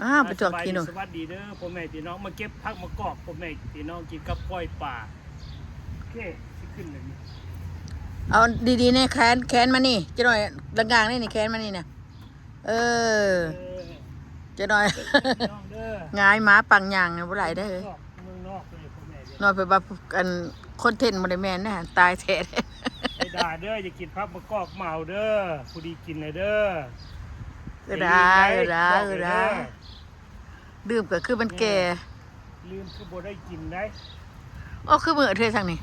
ອ້າວ ໄປຈອກຂີ້ໜູ ສະບາຍດີ ສະຫວັດດີເດີພໍ່ແມ່ພີ່ນ້ອງ ມາເກັບຜັກມະກອກພໍ່ແມ່ພີ່ນ້ອງ ກິນກັບກ້ອຍປາ. ໂອເຄ ຊິຂຶ້ນແລ້ວນີ້ ເອົາດີໆແນ່ ແຂນ ແຂນມານີ້ ຈັກໜ້ອຍ ລະກາງນີ້ ແຂນມານີ້ນະ ເອີ ເອີ ຈັກໜ້ອຍ ພີ່ນ້ອງເດີ ງາຍໝາປັງຍ່າງບໍ່ໄດ້ເດີ ເມືອງນອກເລີຍພໍ່ແມ່ເດີ ນ້ອຍໄປວ່າ ອັນ ຄອນເທັນບໍ່ໄດ້ແມ່ນນະ ຕາຍແທ້ ໄດ້ດ່າເດີ ຢ່າກິນຜັກມະກອກເມົາເດີ ຜູ້ດີກິນແລ້ວເດີ ເອີດາ ເອີດາ ເອີດາ ດື່ມກໍຄືມັນແກ່ ລືມຄືບໍ່ໄດ້ກິນໄດ໋ ໂອ້ ຄືມື້ເທື່ອຊັ້ນນີ້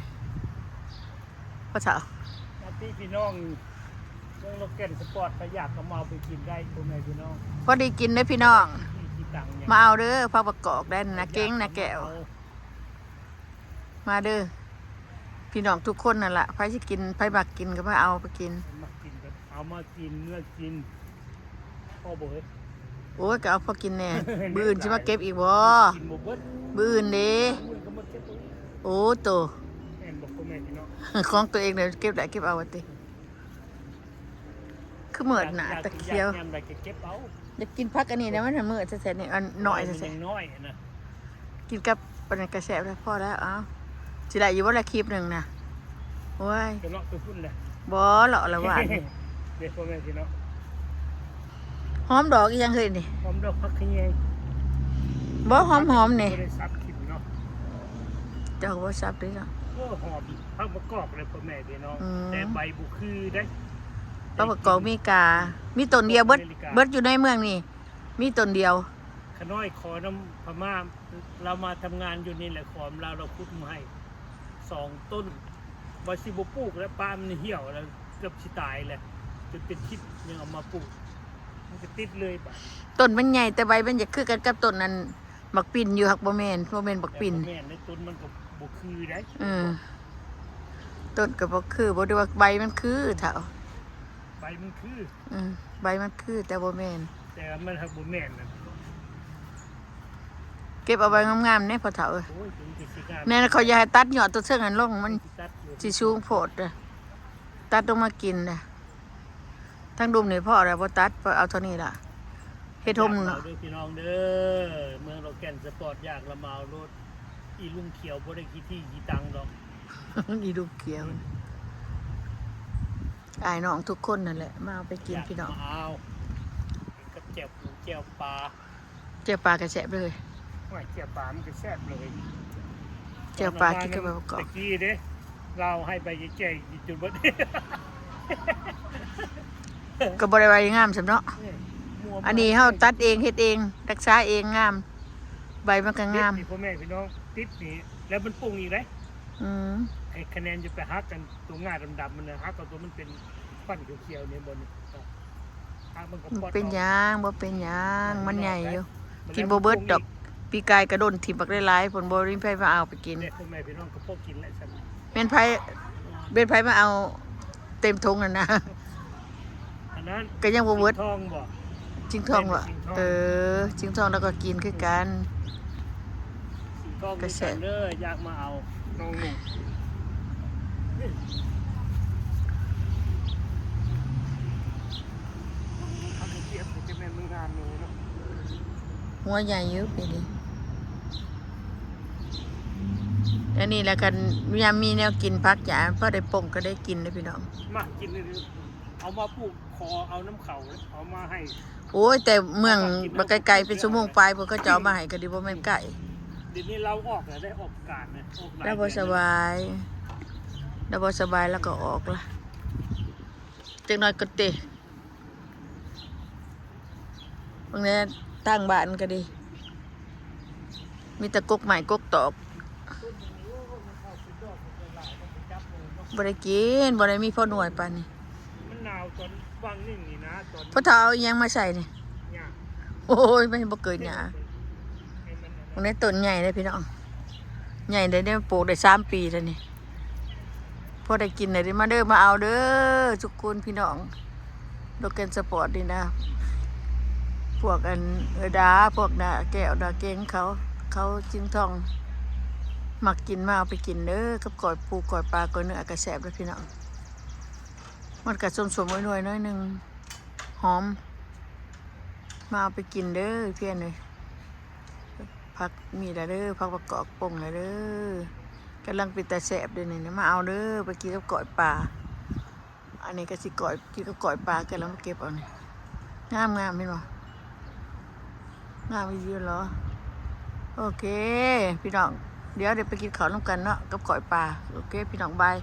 ພໍ່ເຖົ້າ ຍາດພີ່ນ້ອງເມືອງໂລແກນສະປອດ ໃຜຢາກກໍມາເອົາໄປກິນໄດ້ພໍ່ແມ່ພີ່ນ້ອງ ພໍດີກິນເດີພີ່ນ້ອງ ມາເອົາເດີ ຜັກມະກອກໄດ້ນະ ເກັ່ງນະແກ້ວ ມາເດີ ພີ່ນ້ອງທຸກຄົນນັ້ນລະ ໃຜຊິກິນ ໃຜມັກກິນກໍມາເອົາໄປກິນ ມັກກິນກໍເອົາມາກິນ ເມືອກິນ ພໍບໍ່ເອີຍ ໂອ້ຍ ກໍເອົາພໍກິນແດ່ ມື້ອື່ນຊິມາເກັບອີກບໍ່ ກິນບໍ່ເບິດ ມື້ອື່ນເດ້ ມື້ອື່ນກໍມາເກັບອີກ ໂອ້ໂຕ ແມ່ນບໍ່ພໍ່ແມ່ພີ່ນ້ອງ ຂອງຕົວເອງເດ້ ເກັບໄດ້ເກັບເອົາວ່າຕິ ຄືເມີດໜ້າຕາຂຽວ ຢາກກິນ ຢາກຍາມໃດກໍເກັບເອົາ ຢາກກິນຜັກອັນນີ້ນະ ມັນເມີດແທ້ໆນີ້ ອັນນ້ອຍແທ້ໆ ນ້ອຍນະ ກິນກັບອັນນັ້ນກໍແຊບແລ້ວ ພໍແລ້ວ ເອົາ ຊິໄດ້ຢູ່ບໍ່ລະຄລິບໜຶ່ງນະ ໂອ້ຍ ໄປເລາະໄປພຸ້ນແຫຼະ ບໍ່ ເລາະລະຫວານ ເດ້ພໍ່ແມ່ພີ່ນ້ອງ ຫອມດອກອີ່ຫຍັງເຮີ້ຍນີ້ ຫອມດອກຜັກຂະແຍງ ບໍ່ ຫອມໆນີ້ ບໍ່ໄດ້ສັບກິນເນາະ ເຈົ້າກໍບໍ່ສັບເດ້ເນາະ ເອີ ຫອມ ຜັກມະກອກເລີຍພໍ່ແມ່ພີ່ນ້ອງ ອືມ ແຕ່ໃບບໍ່ຄືເດ້ ຜັກມະກອກເມກາ ມີຕົ້ນດຽວເບິດ ເບິດຢູ່ໃນເມືອງນີ້ ມີຕົ້ນດຽວ ຂະນ້ອຍຂໍນຳພະມ້າ ລາວມາທຳງານຢູ່ນີ້ແຫຼະ ຂໍນຳລາວ ລາວຂຸດມາໃຫ້ສອງຕົ້ນ ວ່າຊິບໍ່ປູກແລ້ວ ປ່າມັນຫ່ຽວແລ້ວ ເກືອບຊິຕາຍແລ້ວ ຈົນເປັນທິດ ຍັງເອົາມາປູກ ມັນກໍຕິດເລີຍບາດນີ້ ຕົ້ນມັນໃຫຍ່ ແຕ່ໃບມັນຢາກຄືກັນກັບຕົ້ນນັ້ນ ໝາກປິ່ນຢູ່ ຫາກບໍ່ແມ່ນ ບໍ່ແມ່ນໝາກປິ່ນ ແຕ່ບໍ່ແມ່ນເດ້ ຕົ້ນມັນກໍບໍ່ຄືໃດ ເອີ ຕົ້ນກໍບໍ່ຄື ບໍ່ໄດ້ວ່າໃບມັນຄືເຖົ້າ ໃບມັນຄື ເອີ ໃບມັນຄື ແຕ່ບໍ່ແມ່ນ ແຕ່ວ່າມັນຫາກບໍ່ແມ່ນນະ ເກັບເອົາໃບງາມໆແດ່ພໍ່ເຖົ້າເອີຍ ໂອ້ຍ ມັນຄືຊິງາມ ແມ່ນ ເຂົາຢາກໃຫ້ຕັດຍອດຕົວເທິງຫັ້ນລົງ ມັນ ຊິຕັດຢູ່ ຊິສູງໂພດເດີ້ ຕັດລົງມາກິນເດີ້ ທາງລຸ່ມນີ້ພໍແລ້ວ ບໍ່ຕັດ ເອົາເທົ່ານີ້ລະ ເຮັດຮົ່ມ ຢາກເອົາເດີພີ່ນ້ອງເດີ ເມືອງໂລແກນສະປອດ ຢາກລະມາເອົາໂລດ ອີລຸງຂຽວບໍ່ໄດ້ຂີ້ຖີ່ຂີ້ຕັງດອກ ອີລຸງຂຽວ ອ້າຍນ້ອງທຸກຄົນນັ້ນແຫຼະ ມາເອົາໄປກິນພີ່ນ້ອງ ຢາກມາເອົາ ກິນກັບແຈ່ວປູແຈ່ວປາ ແຈ່ວປາກໍແຊບເລີຍ ໂອ້ຍ ແຈ່ວປາມັນກໍແຊບເລີຍ ແຈ່ວປາກິນກັບໃບປະກອບ ແຕ່ກີ້ເດ້ ລາວໃຫ້ໃບແກ່ໆກິນຈົນເບິດ ກໍບໍ່ໄດ້ວ່າງາມສ່ຳເນາະ ເອີ ອັນນີ້ເຮົາຕັດເອງເຮັດເອງ ຮັກສາເອງ ງາມ ໃບມັນກໍງາມ ຕິດນີ້ພໍ່ແມ່ພີ່ນ້ອງ ຕິດນີ້ ແລ້ວມັນປຸງອີກເດ້ ອືມ ໃຫ້ຄະແນນຈະໄປຫັກອັນຕົວງ່າດຳໆມັນນະ ຫັກເອົາຕົວມັນເປັນຂວັນຂຽວໆນີ້ ເຫັນບໍ່ນີ້ ມັນເປັນຫຍັງ ບໍ່ເປັນຫຍັງ ມັນໃຫຍ່ຢູ່ ກິນບໍ່ເບິດດອກ ປີກາຍກະດົນຖິ້ມບັກຫຼາຍໆ ເພິ່ນບໍ່ມີໃຜມາເອົາໄປກິນ ແມ່ນໃຜ ແມ່ນໃຜມາເອົາເຕັມຖົງຫັ້ນນະ ອັນນັ້ນ ກໍຍັງບໍ່ເບິດ ຊິງທອງບໍ່ ຊິງທອງບໍ່ ແມ່ນ ຊິງທອງ ເອີ ຊິງທອງລາວກໍກິນຄືກັນ ຊິງທອງຄືກັນເດີ ຢາກມາເອົາ ນ້ອງໜຸ່ມ ຄັນບໍ່ກຽບກໍຈະແມ່ນມັນງາມແນ່ເນາະ ຫົວໃຫຍ່ຢູ່ປີນີ້ ອັນນີ້ລະ ຄັນຍາມມີແນວກິນ ຜັກຫຍ້າ ພໍໄດ້ປົ່ງກໍໄດ້ກິນເດ້ພີ່ນ້ອງ ມາກິນ ເອົາມາປູກ ຂໍເອົານຳເຂົາເດ້ ເອົາມາໃຫ້ ໂອ້ຍ ແຕ່ເມືອງບັກໄກໆ ເປັນຊົ່ວໂມງປາຍ ເພິ່ນກໍຈະເອົາມາໃຫ້ ກໍດີບໍ່ແມ່ນໃກ້ ດຽວນີ້ລາວອອກແລ້ວເດ້ ອອກການນະ ອອກຫຼາຍ ລາວບໍ່ສະບາຍ ລາວບໍ່ສະບາຍ ລາວກໍອອກລະ ຈັກໜ້ອຍກໍເຕະ ເບິ່ງແດ່ ທາງບ້ານກໍດີ ມີແຕ່ກົກໄມ້ກົກຕອກ ບໍ່ໄດ້ກິນ ບໍ່ໄດ້ມີພໍໜ່ວຍປານນີ້ ມັນໜາວຕອນຫວ່າງໜຶ່ງນີ້ນະ ຕອນ ພໍ່ເຖົ້າເອົາອີ່ຫຍັງມາໃສ່ນີ້ ຫຍ້າ ໂອ້ຍ ມັນບໍ່ເກີດຫຍ້າ ໃຫ້ມັນ ເບິ່ງແດ່ ຕົ້ນໃຫຍ່ເດ້ພີ່ນ້ອງ ໃຫຍ່ເດ້ ໄດ້ປູກໄດ້ສາມປີແລ້ວນີ້ ພໍໄດ້ກິນໄດ້ ມາເດີ ມາເອົາເດີ ທຸກຄົນພີ່ນ້ອງ ໂລແກນສະປອດນີ້ນະ ພວກອັນເອື້ອຍດາ ພວກນ້າແກ້ວ ນ້າເກັ່ງເຂົາ ເຂົາຊິງທອງ ມັກກິນ ມາເອົາໄປກິນເດີ ກັບກ້ອຍປູ ກ້ອຍປາ ກ້ອຍເນື້ອກໍແຊບເດີພີ່ນ້ອງ ມັນກໍສົ້ມໆ ນວຍໆ ໜ້ອຍໜຶ່ງ ຫອມ ມາເອົາໄປກິນເດີພຽນເອີຍ. ຜັກມີແລ້ວເດີ ຜັກປະກອບປົ່ງແລ້ວເດີ. ກຳລັງເປັນຕາແຊບເດີນີ້ ມາເອົາເດີ ໄປກິນກັບກ້ອຍປາ. ອັນນີ້ກໍຊິກ້ອຍ ກິນກັບກ້ອຍປາ ກຳລັງມາເກັບເອົານີ້. ງາມໆ ເຫັນບໍ່? ງາມອີ່ຫຼີເນາະ. ໂອເຄ ພີ່ນ້ອງ ດຽວໄດ້ໄປກິນເຂົ້ານຳກັນເນາະ ກັບກ້ອຍປາ. ໂອເຄ ພີ່ນ້ອງ ບາຍ.